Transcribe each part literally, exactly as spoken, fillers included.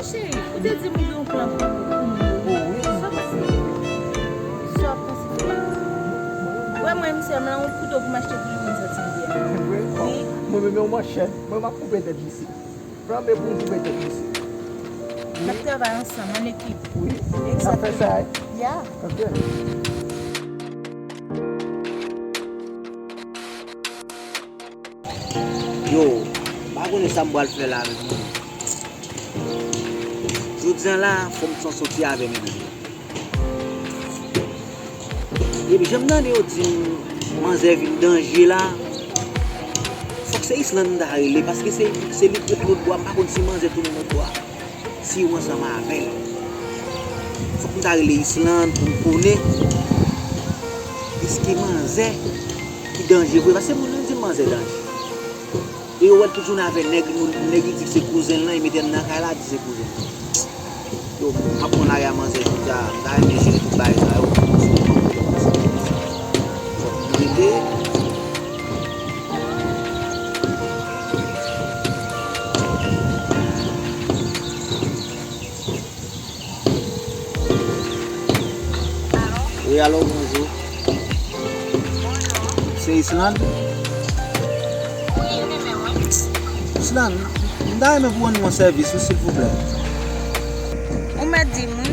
Cheri, ou te di m ou gen yon plan pou, pou mwen. Sa w panse? Sa w panse fè? Wè mwen, misye, m nan wout kouto pou m achte pou li moun santi m byen. Wi. Mwen menm, yon manchèt. Mwen, m ap koupe tèt misye. Flanbe pou m koupe tèt misye. N ap travay ansanm, an ekip. Wi, n ap fè sa. Egzakteman. Ya. Ok. Yo, m pa konnen sa m pral fè la menm non. Jodi a la, fò m san soti avè medam yo. Epi jan m tande yo di m manzè vin danje la, fòk se Islande m ta rele, paske se, se li k ret lòtbò a, m pa konn si manzè tounen lòtbò a. Si yo ansanm avè l. Fòk m ta rele Islande pou m konnen èske manzè ki danje vre, paske moun yo di m manzè danje. E yo wè l tout jounen avè nèg, nèg li di k se kouzen l lan, li mete m nan kay la, di se kouzen l. Yo, m ap pran lari a manzè jodi a, m ta renmen jere tout bagay sa yo. Fòk m rele. Wi, alo, bonjou. Se Islande? Wi, li menm, wi. Islande, m ta renmen pou w rann mwen sèvis, wi, silvouplè. Ou mèt di m, wi.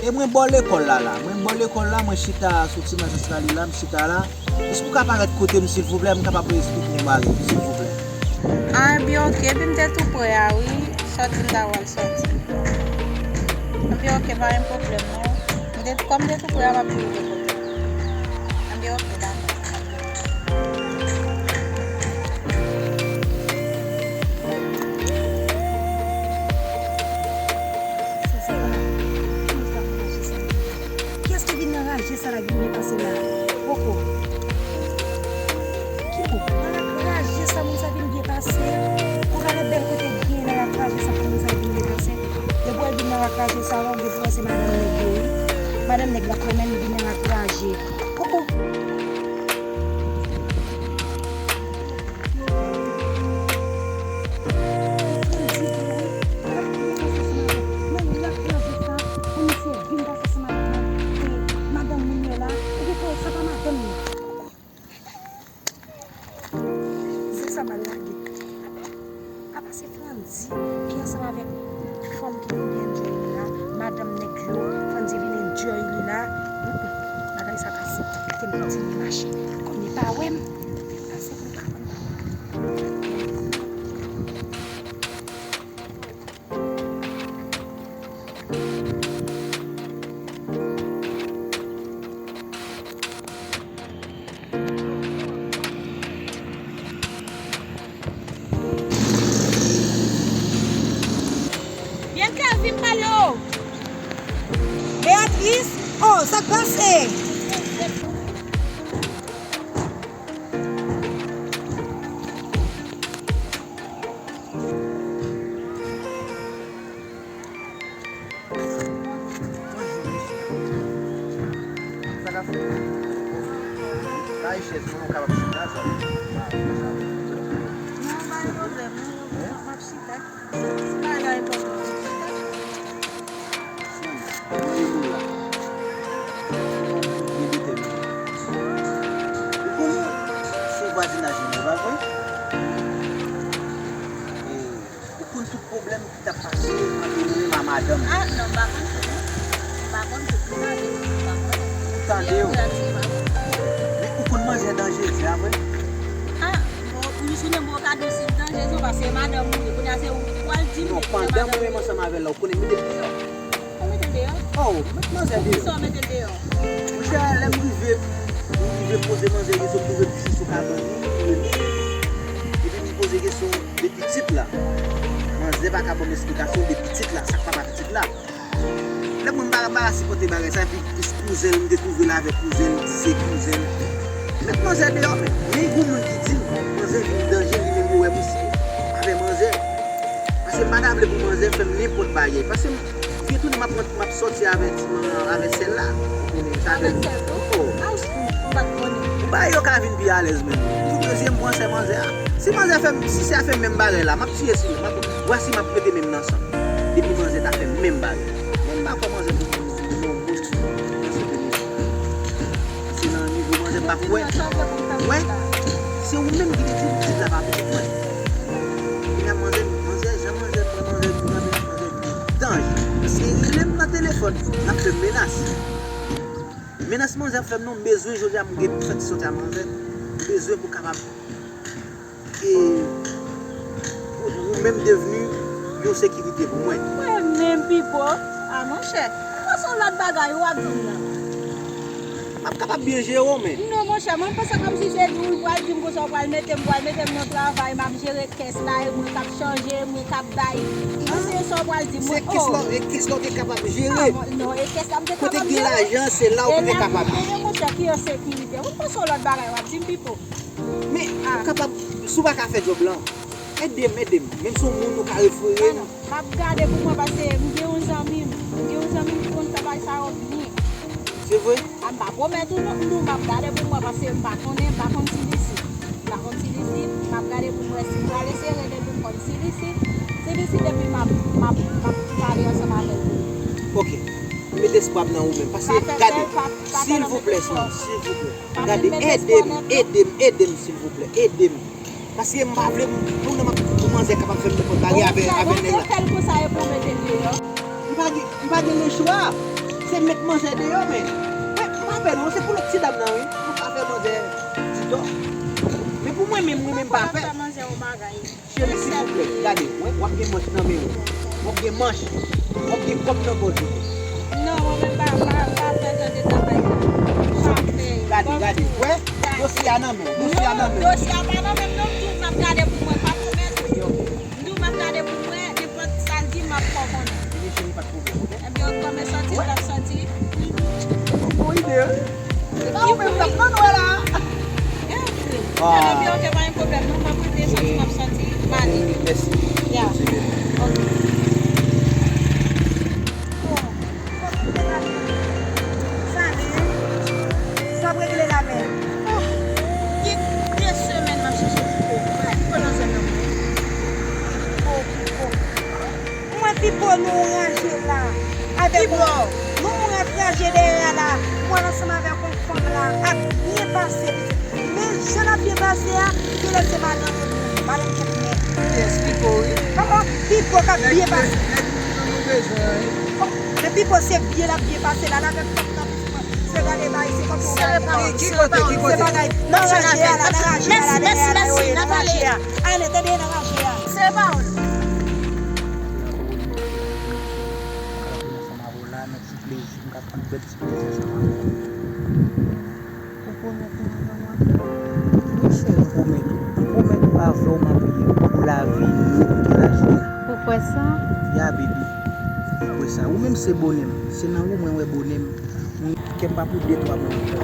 E mwen bò lekòl la, la. Mwen bò lekòl la, mwen chita sou ti majestral la, m chita la. Èske w ka parèt kote m, silvouplè? M kapab eksplike w yon bagay, silvouplè. Ah, ebyen, oke. Epi m te tou prè a, wi. Sòti m ta pral sòti. Ebyen, oke, pa gen pwoblèm, non. M te, kòm m te tou prè a, m ap vin rive kote w. Ebyen, oke, dakò. Sa se la. Kiyès ki vin nan raje sa la ki vin pase la? Poko. Ki moun? Nan rak raje sa moun sa vin byen pase. Ou ka wè bèl kote gen nan rak raje sa moun sa vin byen pase. Depi w vin nan rak raje sa, ou gen pou wè se madanm nèg yo, wi. Madanm nèg la k renmen l vin nan rak raje. Poko. Madanm moun yo la, ou gen pou wè sa pa madanm li. Se sa m al lage. Apa se Frandy ki ansanm avèk fanm ki vin enjoy li la, madanm nèg yo, Frandy vin enjoy li la. Mm, mm. Bagay sa pase. Kite m kontinye mache. Kòm li pa wè m, li pase pou li pa wè m. Bianca, vin pale w. Beatrice, oh, sa k pase? Sa k ap fèt? Bay chèz mwen, ou kapab chita, sa. Non, pa gen pwoblèm, non, m ap chita. Si bagay la enpòtan, m ap chita. Mwen, mwen, mwen, mwen la. Mwen detèmine. Ou konnen, se vwazinaj nou, pa vre? E, ou konn tout pwoblèm ki t ap pase ant nou menm a madanm. Ah, non, m pa konn tout, non. M pa konn tout, m tande, m pa konn. Ou tande yo? Men ou konn manzè danje, se pa vre? Ah, bon, ou jounen bon kado si danje, se paske madanm ou ye. Kounye a se ou k pral di m. Non, pandan mwen menm ansanm avè l la, ou konnen m mete l deyò. Ou mete l deyò? Oh, m met manzè deyò. Poukisa w mete l deyò? Monchè, lè m rive, m rive poze manzè kesyon, m twouve l chita sou kabann li, li rele. Epi m poze kesyon de pitit la. Manzè pa ka ban m esplikasyon de pitit la, sa k papa pitit la. Lè mwen m pa, m pa ka sipòte bagay sa, epi kouzen l, m te twouve l avèk kouzen l, di se kouzen l. Met manzè deyò, men, men gon moun ki di m, manzè vin danje, li menm yo wè misye avè manzè. Paske m pa ta vle pou manzè fè m nenpòt bagay. Paske m, byen tounen m ap, m ap sòti avè ti man, avè sèl la. Ou konnen sa fè. Avè sèl tou? Oh. Ay, m pa t konnen. Ou bagay yo ka vin pi alèz menm. M twouve Si m pran sè manzè a, si manzè fè m, si sè a fè menm bagay la, m ap tiye sou li. M ap, vwasi m ap mete men m nan san. Depi manzè ta fè menm bagay. Men m pa kwè manzè pou moun, pou moun, nan se de moun. Se nan nivo manzè m pa kwè. Wè, se ou menm ki te di m, ti la pa pitit mwen. Kounye a manzè, manzè, jan manzè pran manzè, manzè, manzè, danje. Paske li rele m nan telefòn, l ap fè m menas. Menas manzè ap fè m non, m bezwen jodi a m gen pou fè ti sòti a manzè. M bezwen pou kapab e ou, ou menm devni yon sekirite pou mwen. Mwen menm Pipo, a monchè, ou se yon lòt bagay ou ap di m nan. M ap kapab byen jere w, men. Non, monchè, mwen panse kòmsi se di w pral di m konsa, w pral mete m, pral mete m nan travay, m ap jere kès la, e mwen k ap chanje, e mwen k ap bay. Mwen se sa w pral di m, se mwen, kès la, oh, e kès la w te kapab jere. Ah, mwen, non, e kès la m te kapab jere. Kote gen lajan, se la w te kapab. E la m te ye, monchè, ki an sekirite. Ou panse yon lòt bagay w ap di m, Pipo. Men, ah, ou kapab, si w pa ka fè djòb lan, ede m, ede m. Menm si yon moun ou ka refere m. Ah, non. M ap gade pou mwen, paske m gen yon zanmi m. M gen yon zanmi m ki konn fè bagay sa yo byen. Se vre? A, m pa pwomèt ou non, m di w m ap gade pou mwen, paske m pa konnen, m pa konn si l isit. M pa konn si l isit, m ap gade pou mwen si m prale sere de pou m konn si l isit. Si l isit, epi m ap, m ap, m ap pale ansanm avè l. Ok. M met espwa m nan ou menm. Paske, gade, silvouplè, silvouplè. Gade, ede m, ede m, ede m, silvouplè. Ede m. Paske m pa vle pou, pou manzè kapab fè m nenpòt bagay avè, avè nèg la. Fè l konsa e pou mete l deyò. M pa gen, m pa gen lechwa. Se met manzè deyò, men. Men, m pa pè non, se pou lòt ti dam nan, wi. Pou pa fè manzè ti tò. Men pou mwen menm, mwen menm pa pè. Cheri, silvouplè, gade, wè, w ap gen manch nan men w. W ap gen manch. W ap gen kòb nan gòj ou. Non, mwen menm pa, pa, pa fè jan de travay sa. Pa fè. Gade, gade, wè, dosye a nan men w, dosye a nan men w. Non, dosye a pa nan men m non, m di w m ap gade pou mwen, pa pwomèt. Ok, ok. M di w m ap gade pou mwen, nenpòt sa l di, m ap fè w konnen. Ebyen, cheri, pa t pwoblèm, ok? Ebyen, ok, kòman sòti, l ap sòti. Bon ide, wi. Se pa ou menm k ap nan nwè la. Ebyen, ok, pa gen pwoblèm, non, m ap rete sòti, m ap sòti, m ale. Mèsi. Ya. Ok. Bon. Sa li, sa w ap regle la menm? Oh, gen de semèn m ap chèche Pipo. M pa wè Pipo nan zòn nan mwen. Pipo, Pipo. Mwen Pipo, nou ranje la. Avèk Pipo. Nou ranje dèyè a la. Mwen ansanm avèk yon fanm la ap byen pase. Men jan l ap byen pase a, genlè se madanm li, madanm kèt nèg. Yes, Pipo, wi. Oh, oh, Pipo k ap byen pase. Nèg, nèg, nèg nou bezwen, wi. Oh, men Pipo se byen l ap byen pase la, l avèk fanm nan, pitit mwen. Se gade bay, se kòm se bagay. Ki kote, ki kote? Se bagay nan raje a la, nan raje a la, dèyè a la, yo ye nan raje a. Ale, tande nan raje a. Se pawòl. Ansanm avè w la, nan ti plezi, m ka pran bèl ti plezi ansanm avè w. Ou pwomèt mwen, manman? Wi, cheri, m pwomèt ou. M pwomèt ou avè w m ap ye pou lavi, nwit ki lajounen. Ou kwè sa? Ya, baby. M kwè sa. Ou menm se bonè m. Se nan ou mwen wè bonè m. Mwen, kè m pa pou de twa moun ankò.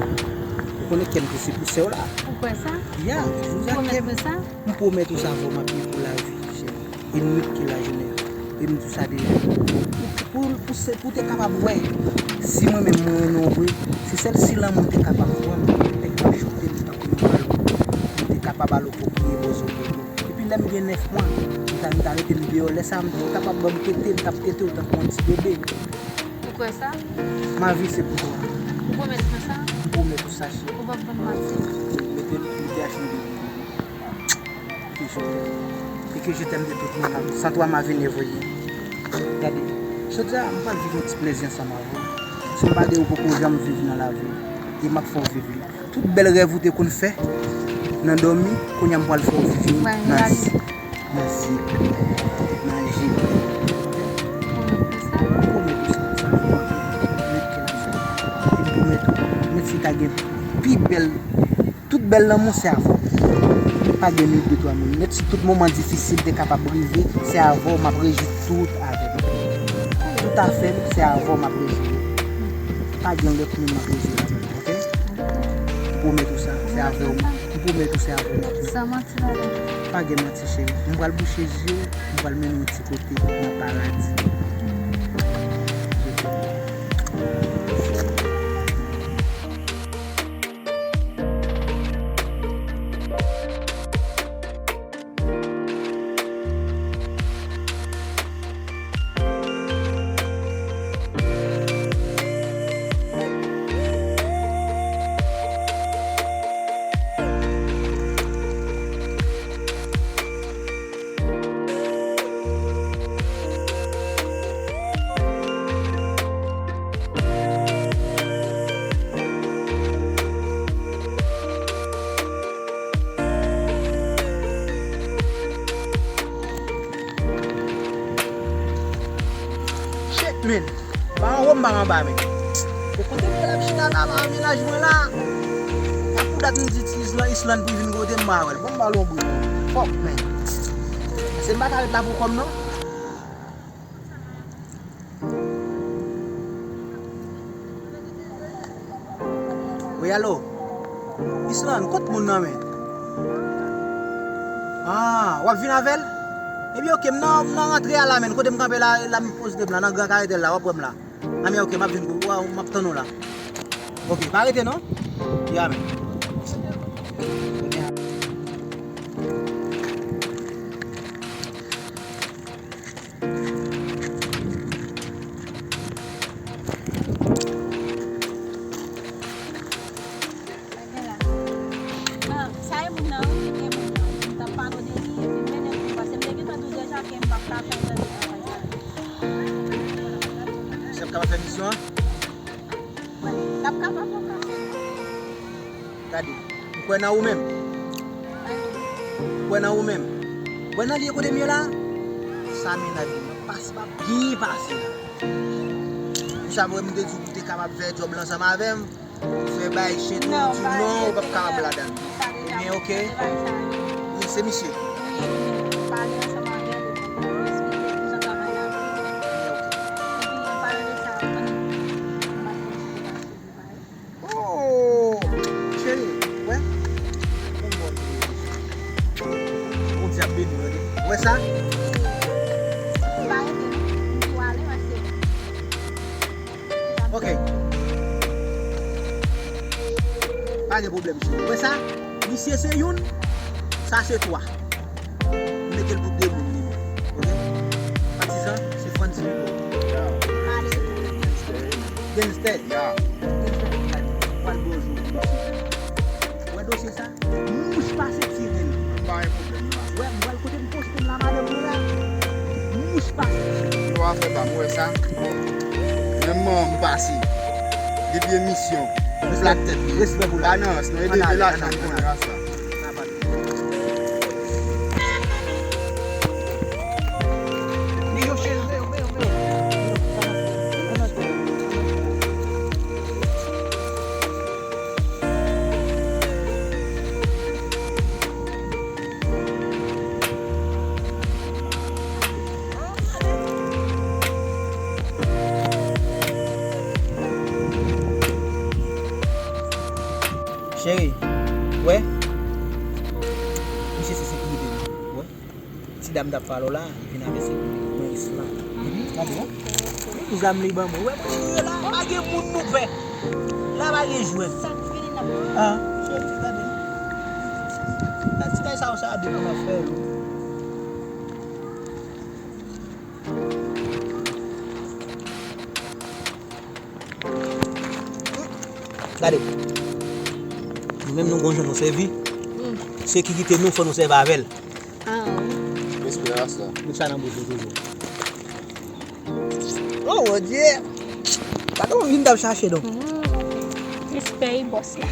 Ou konnen kè m te se pou sè w la. Ou kwè sa? Ya, ou pwomèt mwen sa? M pwomèt ou sa avè w m ap ye pou lavi, cheri. E nwit ki lajounen. E m di w sa deja. Pou, pou, pou se, pou te kapab wè si mwen menm mwen renmen w vre, se sèl si lanmou te kapab pran m, nèg t ap choute m tankou yon balon. M te kapab al opokiye bò sou kò w. Epi lè m gen nèf mwa, m ta, m ta rete m deyò. Lè sa a, m te kapab ban m tete, m t ap tete w tankou yon ti bebe. Ou kwè sa? Ma vie, c'est pour toi. Ou pwomèt mwen sa? M pwomèt ou sa, cheri. Ou p ap ban m manti? Mete, mete achte yon bebe. Que je t'aime. Et que je t'aime de toute mon âme. Sans toi, ma vie n'est rien. Gade, jodi a, m pral viv yon ti plezi ansanm avè w. Se yon bagay ou poko janm viv nan lavi w. E m ap fè w viv li. Tout bèl rèv ou te konn fè nan dòmi, kounye a m pral fè w viv yo nan zi, nan zi klè, nan je klè. Ok? M pwomèt ou sa, sa fè w antre nan kè m sa. E m pwomèt ou, menm si ta gen pi bèl, tout bèl lanmou se avè w. Pa gen ni de twa moun. Menm si tout moman difisil te kapab rive, se avè w m ap rejwi tout avè m. Tout afè m, se avè w m ap rejwi. Pa gen lòt moun m ap rejwi avè w, ok? M pwomèt ou sa, se avè w. M pwomèt ou se avè w m ap viv. San manti ladan. Pa gen manti, cheri. M pral bouche je w, m pral mennen w yon ti kote nan paradi. Je t'aime. pa anba men. E kote m ye la, m chita la, nan mennaj mwen la. Sa pou dat m di ti Islan, Islan pou vin kote m, m pa wè l. Bon, m ba l yon bri. Fòk, men. Se m pa ka ret la pou kò m, non. Wi, alo. Islan, kot moun nan, men? Ah, w ap vin avè l? Ebyen, oke, m nan, m nan rantre a la, men. Kote m kanpe la, la m poze m la, nan gran karetèl la, w ap wè m la. Anben, oke, m ap vin pou ou, m ap tann ou la. Oke, pa rete non. Ya, men. Ah, sa e moun nan, wi, e moun nan. M t ap pale w de li, epi m mennen l pou, paske m te gentan di w deja ke m p ap ka fè l nan travay sa. Misye ap kapab fè misyon an? Wi, l ap kapab, l ap kapab. Gade, ou kwè nan ou menm? Ou kwè nan ou menm? Ou kwè nan lye kote m ye la? Sa mennaj mwen nan pase m ap byen pase la. Ou sa vre m te di w pou te kapab fè djòb la ansanm avè m? Ou fè bay chen tou, ou di non, ou p ap kapab ladan l. Ebyen, oke. Men se misye. Ebyen, oke. Oh, cheri, wè. Bondye ap beni w, tande. Wè sa? Ok. Pa gen pwoblèm, cheri. Wè sa? Misye se youn, sa se twa. M mete l pou de moun li menm. Ok? Patizan, se Frantz Vivo. Gangster. Gangster. Pral bonjou pou misye. Wè dosye sa? Mouch pase tire l. M pa gen pwoblèm non. Wè, m pral kote m poste m la, madanm mwen la. Mouch pase tire l. Yo afè pa m, wè sa? Menm manman m pase. Depi emisyon. Respè tèt li, respè pou la. Balans, non, e de, de lajan m konnen a sa. Cheri, wè. Misye se sekirite nou. Wè. Ti dam t ap pale w la, li vin avè sekirite. Mwen Islan. Gade, wè. Menm zam li ban mwen. Wè, mwen cheri la, pa gen moun nou pè. La pa gen jwèt. Ah, cheri, gade. Gade ti bagay sa yo, sa a depi m ap fè yo. Gade. Nou menm nou gon jan nou sèvi. Sekirite nou fò nou sèvi avè l. Respè rasta. Met sa nan bouch ou toujou. Oh, Bondye. Gade yon vin t ap chache non. Respè wi bòs la.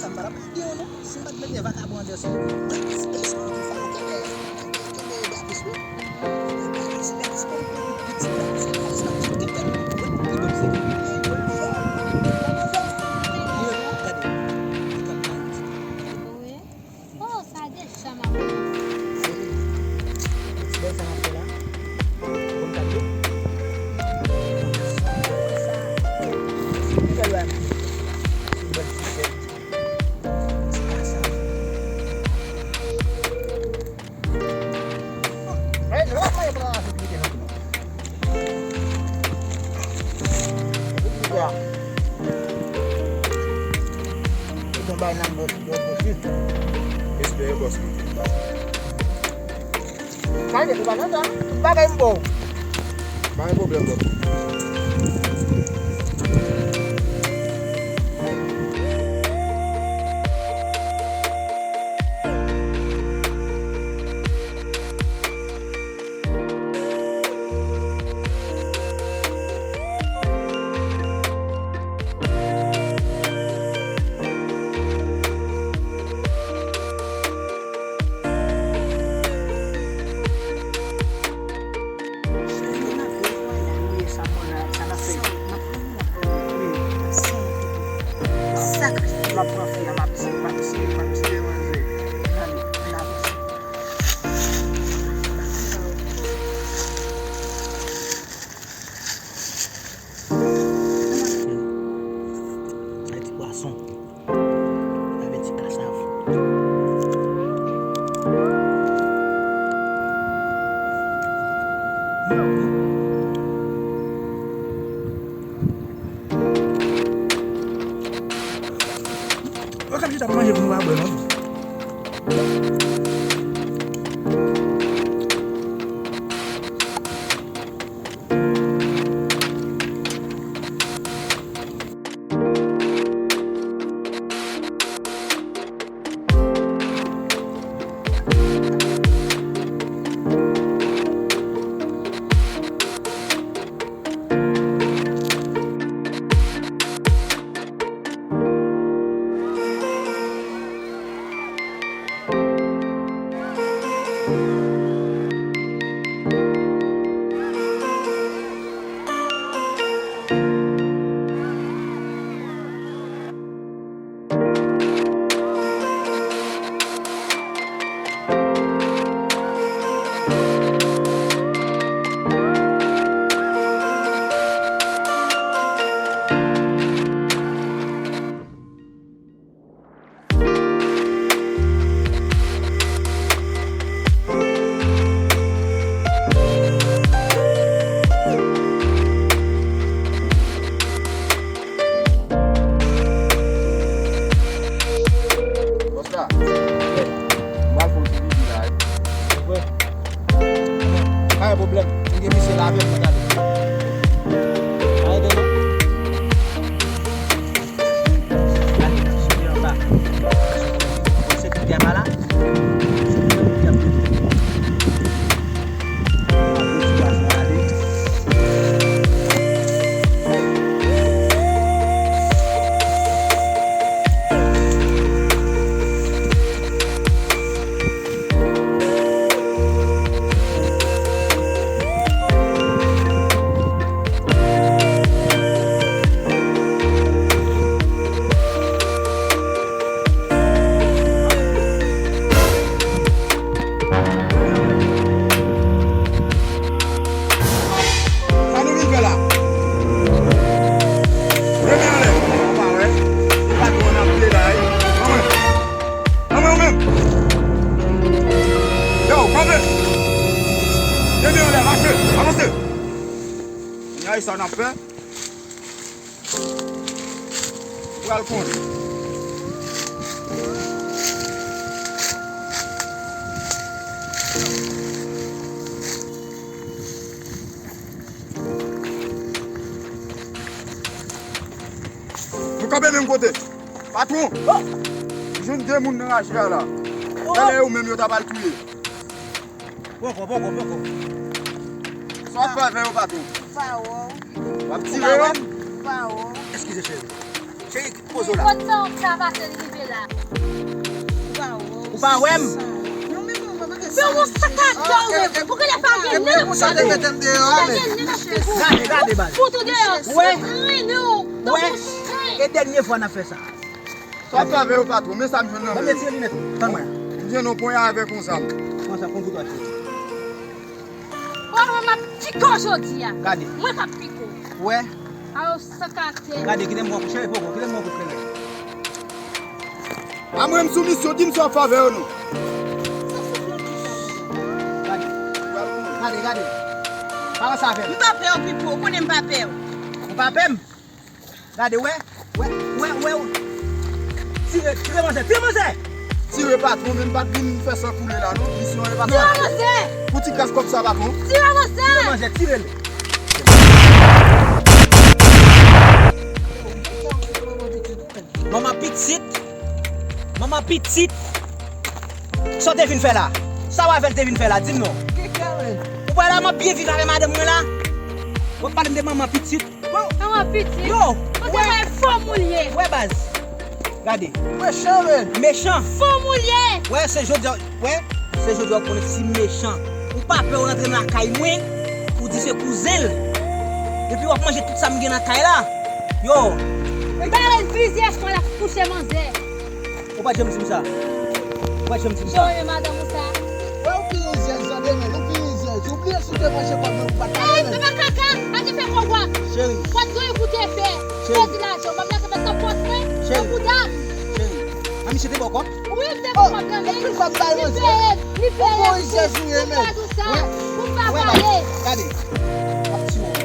Sa m pa t ap rete yo non. Si m pa t mete vakabon andèson, mwen, espès pou ki fè yo kenbe, kenbe Bapis wi. Bapis, Bapis, konn, konn, pitit Bapis, Bapis, Bapis, kenbe, wi, li menm se, li menm fò, li menm fò. Li menm, gade, li t ap pale. Oh, sa deja m ap. Ti bèl sa m ap fè la. Konn gade. Sa. Ki bèl bagay. Yon bèl ti sèl. Respè bòs mwen. Pale, ou pa nan sa. Tout bagay m bon. Pa gen pwoblèm, bro. Yo k ap chita pou manje pou nou pa bwè, non. Bòs la, m pral fè yon ti vizit la, wi. Evre? Pa gen pwoblèm. M gen misye la avè m, mwen gade. Pa gen non. Gade, sou anba. Sekirite a pa la. Sekirite a pa la. Sa nou vin fè la? Leve anlè. Ou pa wè? Se patwon an ap peye la, wi. Anmwe. Anmwe ou menm. Yo, kanpe. Leve anlè, mache, avanse. Kounye a, e sa n ap fè. Ou pral konnen. Nou kanpe menm kote. Patwon! M jwenn de moun nan raje a la. Genlè e ou menm yo ta pral touye. Poko, poko, poko. Sa w ap fè avè yo, patwon? Ou pa wè w. W ap tire yo? Ou pa wè w. Eskize, cheri. Cheri, poze w la. Kot sa w ap travèse li rive la? Ou pa wè w. Ou pa wè m? Fè yon sakadè ou menm. Pou genlè pa gen nen nan figi w. Pa gen nen nan figi w. Gade, gade, baz. Ou fout ou deyò. Ou trennen w. Ou trennen. E dènye fwa n ap fè sa. Sa w ap fè avè yo, patwon? Men sa m jwenn nan men yo. Ban m retire linèt ou. Tann mwen. M jwenn yon ponya avèk yon zam. Pran sa, pran pou twa, cheri. Wè, mwen, m ap pike w jodi a. Gade. Mwen k ap pike w. Wè. A yo san karaktè. Gade, kite m pran kou, cheri, poko, kite m pran kou kleren. A mwen, m sou misyon, di m sa w ap fè avè yo, non. Gade. Gade, gade. Pa ranse avè m. M pa pè w, Pipo, ou konnen m pa pè w. Ou pa pè m? Gade, wè, wè, wè, wè, wè. Tire, tire manzè, tire manzè! Tire patwon, men m pa t vin fè san koule la, non. Misyon an e pa sa. Tire manzè! Pou ti kras kòb sa, patwon. Tire manzè! Tire manzè, tire l! Manman pitit! Manman pitit! Sa w te vin fè la? Sa w avè l te vin fè la? Di m non. Ou wè la, m ap byen viv avè madanm mwen la. W ap pale m de manman pitit. Manman pitit. Yo, ou te wè fo moulye. Wè baz. Gade. Mechan, men. Mechan. Fo moulye. Wè, se jodi a, wè, se jodi a w konnen si mechan. Ou pa pè w rantre nan lakay mwen, ou di se kouzen l. Epi w ap manje tout sa m gen nan kay la. Yo. Bare l plizyè fwa l ap kouche manzè. Ou pa t janm di m sa. Ou pa t janm di m sa. Yo, e madanm ou sa. Wè, ou ki rizyèz, jan de men, ou ki rizyèz. Ou bliye si w te manje kòb mwen, ou pa t ale menm. Ey, papa kaka, pa te fè kòb wa. Cheri. Ou pa t gen pou te fè. Cheri. Pèdi lajan, m ap lage mèt nan pòch mwen, nan bouda m. Cheri. A misye te ba w kòb? Wi, m te ba w kòb nan men. Li peye, li peye. Ou pa rizyèz ou ye menm. Pou m pa Wè, gade, gade. Ap tiye w.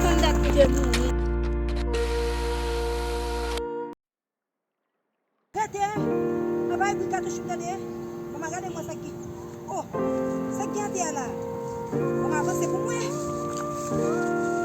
Tann dat m te mouri. Rete! Anba ebri katouch m tande. Bon, m a gade mwen sa ki. Oh! Sa ki atè a la? Bon, m avanse pou mwen.